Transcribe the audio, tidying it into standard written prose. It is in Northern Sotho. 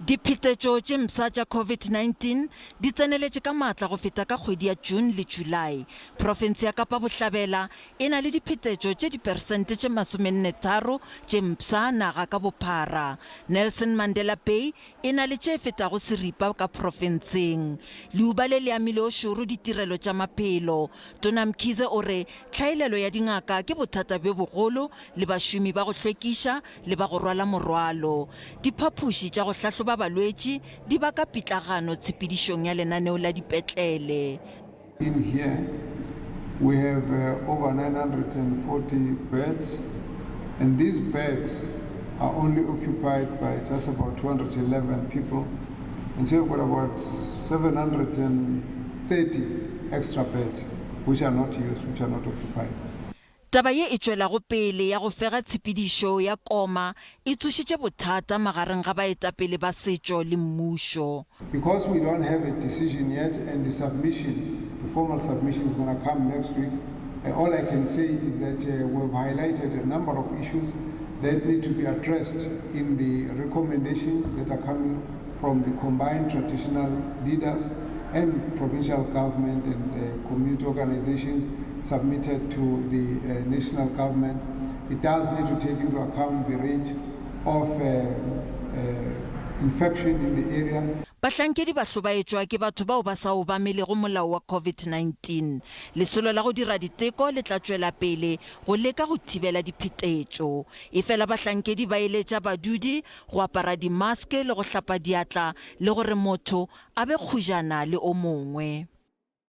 Diphetetšo tše mpsha tša COVID-19 di tseneletše ka maatla go feta ka kgwedi ya June le July. Profense ya Kapa Bohlabela e na le diphetetšo tše diperesente tše masomennetharo tše mpsha naga ka bophara. Nelson Mandela Bay e na le tše fetago seripa ka profenseng. Leuba le le amile o šoro ditirelo tša maphelo. Tona Mkhize o re tlhaelelo ya dingaka ke bothata bjo bogolo le bašomi ba go hlwekiša le ba go rwala morwalo. Diphapoši tša go hlahloba balwetši di baka pitlagano tshepedišong ya lenaneo la dipetlele. In here we have over 940 beds and these beds are only occupied by just about 211 people and so we've got about 730 extra beds which are not used, which are not occupied. Taba ye e tšwelago pele ya go fega tshepedišo ya koma e tsošitše bothata magareng ga baetapele ba setšo le mmušo. Because we don't have a decision yet and the submission, the formal submission is gonna come next week, all I can say is that we've highlighted a number of issues that need to be addressed in the recommendations that are coming from the combined traditional leaders and provincial government and community organizations submitted to the uh, national government. It does need to take into account the rate of uh, uh, infection in the area. Bahlankedi ba hlobaetšwa ke batho bao ba sa obamelego molao wa COVID-19. Lesolo la go dira diteko le tla tšwela pele go leka go thibela diphetetšo. Efela bahlankedi ba eletša badudi go apara dimaske le go hlapa diatla le gore motho a be kgojana le o mongwe.